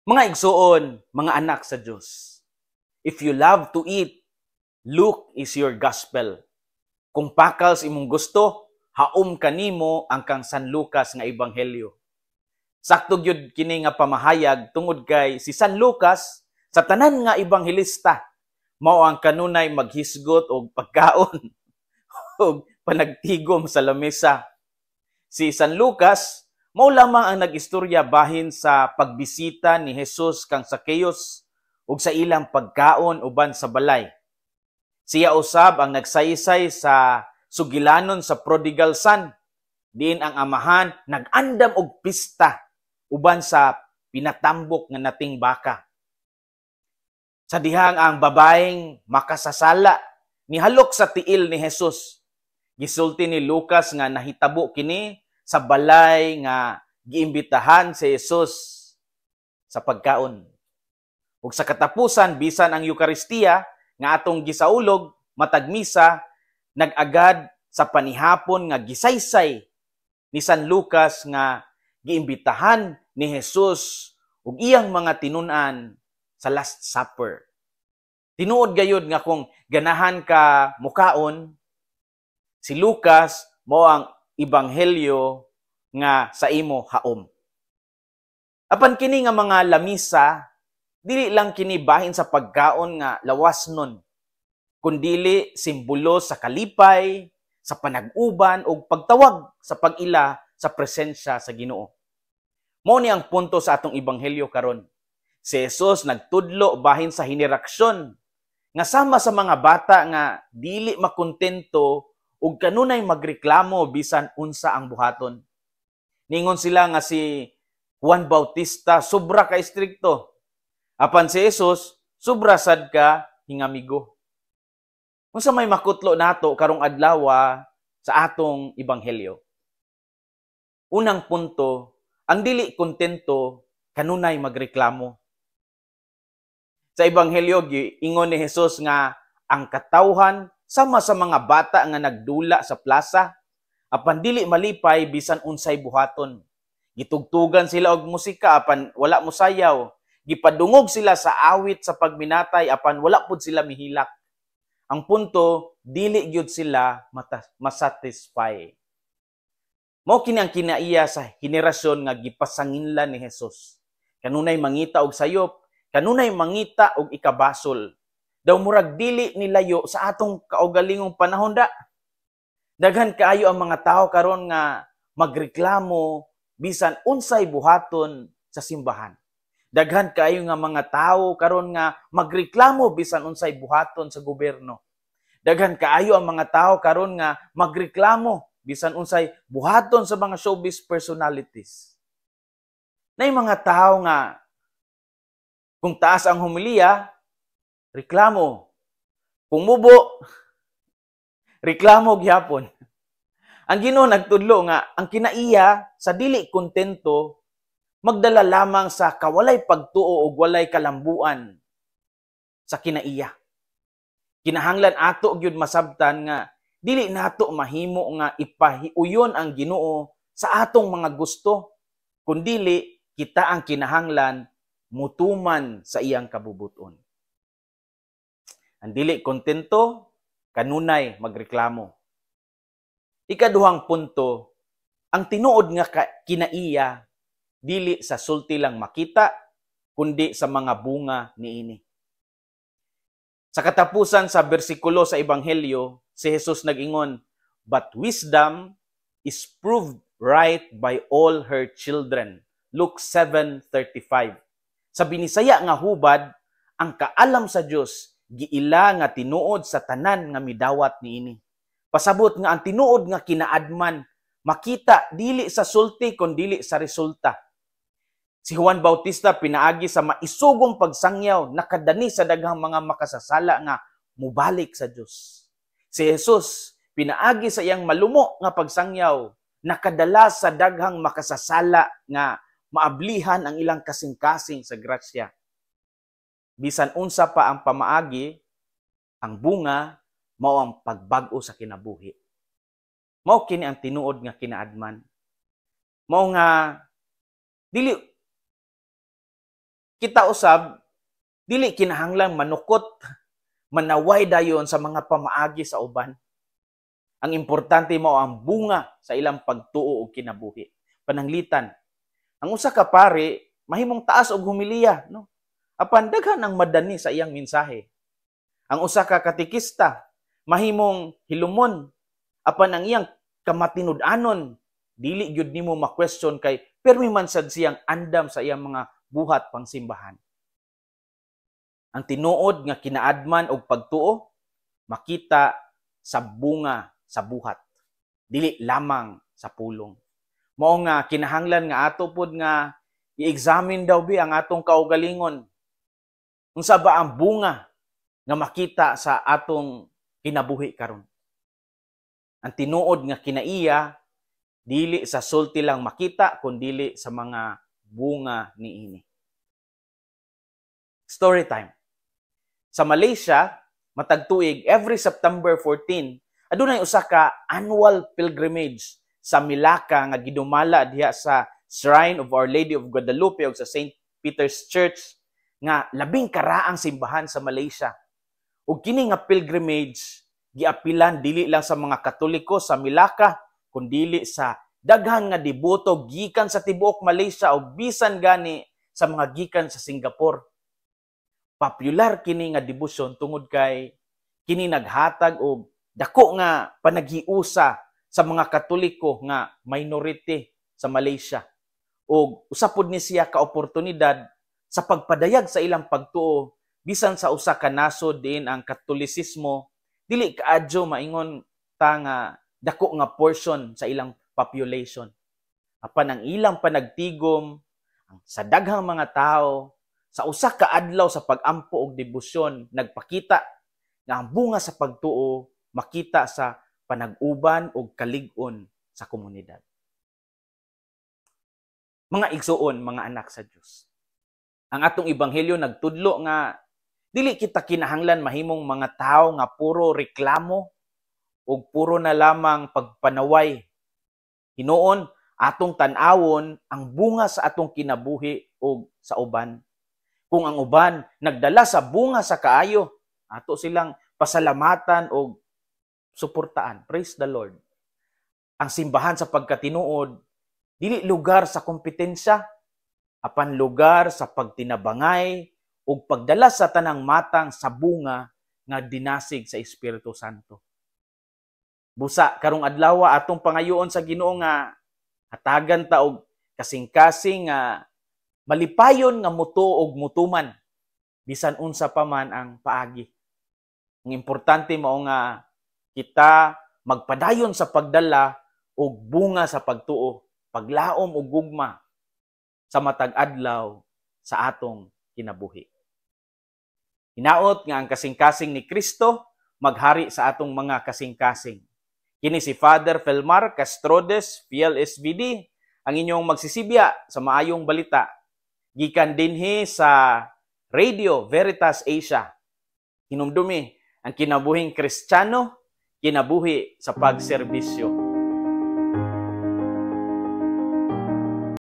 Mga igsuon, mga anak sa Dios. If you love to eat, Luke is your gospel. Kung pakals imong gusto, haom kanimo ang kang San Lucas nga ebanghelyo. Sakto gyud kini nga pamahayag tungod kay si San Lucas, sa tanan nga ebanghelista, mao ang kanunay maghisgot og pagkaon og panagtigom sa lamesa. Si San Lucas mao lamang ang nag-istorya bahin sa pagbisita ni Jesus kang Zacchaeus ug sa ilang pagkaon uban sa balay. Siya usab ang nagsaysay sa sugilanon sa prodigal son, diin ang amahan nag-andam og pista uban sa pinatambok nga nating baka. Sa dihang ang babaeng makasasala nihalok sa tiil ni Jesus, gisulti ni Lucas nga nahitabo kini sa balay nga giimbitahan si Jesus sa pagkaon. Ug sa katapusan, bisan ang Eukaristiya nga atong gisaulog matag misa nag-agad sa panihapon nga gisaysay ni San Lucas nga giimbitahan ni Jesus ug iyang mga tinun-an sa Last Supper. Tinuod gayud nga kung ganahan ka mukaon, si Lucas mao ang ebanghelyo nga sa imo haom. Apan kini nga mga lamisa, dili lang kini bahin sa pagkaon nga lawas nun, kundili simbolo sa kalipay, sa panag-uban ug pagtawag sa pag-ila sa presensya sa Ginoo. Mao ni ang punto sa atong ebanghelyo karon. Si Jesus nagtudlo bahin sa henerasyon nga sama sa mga bata nga dili makontento ug kanunay magreklamo bisan unsa ang buhaton. Ningon sila nga si Juan Bautista sobra ka estrikto. Apan si Jesus sobra sad ka hingamigo. Unsa may makutlo nato karong adlaw sa atong ebanghelyo? Unang punto, ang dili kontento kanunay magreklamo. Sa ebanghelyo, giingon ni Jesus nga ang katawhan sama sa mga bata nga nagdula sa plaza apan dili malipay bisan unsay buhaton. Gitugtugan sila og musika apan wala mosayaw. Gipadungog sila sa awit sa pagminatay apan wala pud sila mihilak. Ang punto, dili gyud sila masatisfy. Mao kini ang kinaiya sa henerasyon nga gipasanginlan ni Jesus. Kanunay mangita og sayop, kanunay mangita og ikabasol. Daw murag dili nilayo sa atong kaugalingong panahon da. Daghan kaayo ang mga tao karon nga magreklamo bisan unsay buhaton sa simbahan. Daghan kaayo nga mga tao karon nga magreklamo bisan unsay buhaton sa gobyerno. Daghan kaayo ang mga tao karon nga magreklamo bisan unsay buhaton sa mga showbiz personalities. Nay mga tao nga kung taas ang humiliya, reklamo. Kung mubo, reklamo gyapon. Ang Ginoo nagtudlo nga ang kinaiya sa dili kontento magdala lamang sa kawalay pagtuo ug walay kalambuan sa kinaiya. Kinahanglan ato gyud masabtan nga dili nato mahimo nga ipahiuyon ang Ginoo sa atong mga gusto, kundili kita ang kinahanglan mutuman sa iyang kabubuton. Ang dili kontento kanunay magreklamo. Ikaduhang punto, ang tinuod nga kinaiya dili sa sulti lang makita kundi sa mga bunga niini. Sa katapusan sa bersikulo sa ebanghelyo, si Jesus nag-ingon, "But wisdom is proved right by all her children." Luke 7:35. Sa Binisaya nga hubad, ang kaalam sa Dios giila nga tinuod sa tanan nga midawat niini. Pasabot nga ang tinuod nga kinaadman makita dili sa sulti kun dili sa resulta. Si Juan Bautista, pinaagi sa maisugong pagsangyaw, nakadani sa daghang mga makasasala nga mubalik sa Dios. Si Jesus, pinaagi sa iyang malumo nga pagsangyaw, nakadala sa daghang makasasala nga maablihan ang ilang kasing-kasing sa grasya. Bisan unsa pa ang pamaagi, ang bunga mao ang pagbag-o sa kinabuhi. Mao kini ang tinuod nga kinaadman. Mao nga dili Kita usab dili kinahanglan manukot, manaway dayon sa mga pamaagi sa uban. Ang importante mao ang bunga sa ilang pagtuo ug kinabuhi. Pananglitan, ang usa ka pari mahimong taas og humiliya, no? Apan daghan ang madani sa iyang mensahe. Ang usa ka katekista mahimong hilumon, apan ang iyang kamatinud-anon dili gyud nimo ma-question kay permi man sad siyang andam sa iyang mga buhat pangsimbahan. Ang tinuod nga kinaadman og pagtuo makita sa bunga sa buhat, dili lamang sa pulong. Mao nga kinahanglan nga ato pod nga i-examine daw bi ang atong kaugalingon. Unsa ba ang bunga nga makita sa atong kinabuhi karon? Ang tinuod nga kinaiya dili sa sulti lang makita kun dili sa mga bunga niini. Story time. Sa Malaysia, matag tuig every September 14, adunay usa ka annual pilgrimage sa Melaka nga gidumala diha sa Shrine of Our Lady of Guadalupe ug sa St. Peter's Church nga labing karaang simbahan sa Malaysia. Ug kini nga pilgrimage giapilan dili lang sa mga Katoliko sa Melaka kundili sa daghan nga deboto gikan sa tibuok Malaysia ug bisan gani sa mga gikan sa Singapore. Popular kini nga debosyon tungod kay kini naghatag og dako nga panaghiusa sa mga Katoliko nga minority sa Malaysia. Og usa pod ni siya ka oportunidad sa pagpadayag sa ilang pagtuo bisan sa usa ka nasod diin ang Katolisismo dili kaadyo maingon ta nga dako nga portion sa ilang population. Apan ang ilang panagtigom sa daghang mga tao sa usa ka adlaw sa pag-ampo og debosyon nagpakita nga ang bunga sa pagtuo makita sa panag-uban og kalig-on sa komunidad. Mga igsuon, mga anak sa Dios. Ang atong ebanghelyo nagtudlo nga dili kita kinahanglan mahimong mga tawo nga puro reklamo ug puro na lamang pagpanaway. Hinuon atong tan-awon ang bunga sa atong kinabuhi ug sa uban. Kung ang uban nagdala sa bunga sa kaayo, ato silang pasalamatan og suportaan. Praise the Lord. Ang simbahan sa pagkatinuod dili lugar sa kompetensya, apan lugar sa pagtinabangay ug pagdala sa tanang matang sa bunga nga dinasig sa Espiritu Santo. Busa karong adlaw atong pangayoon sa Ginoo nga hatagan ta og kasing-kasing nga malipayon nga mutuo og mutuman bisan unsa pa man ang paagi. Ang importante mao nga kita magpadayon sa pagdala og bunga sa pagtuo, paglaom og gugma sa matag adlaw sa atong kinabuhi. Hinaot nga ang kasing-kasing ni Kristo maghari sa atong mga kasing-kasing. Kini si Father Felmar Castrodes, PLSVD, ang inyong magsisibya sa maayong balita. Gikan dinhi sa Radio Veritas Asia. Hinumdumi ang kinabuhing Kristiyano, kinabuhi sa pagserbisyo.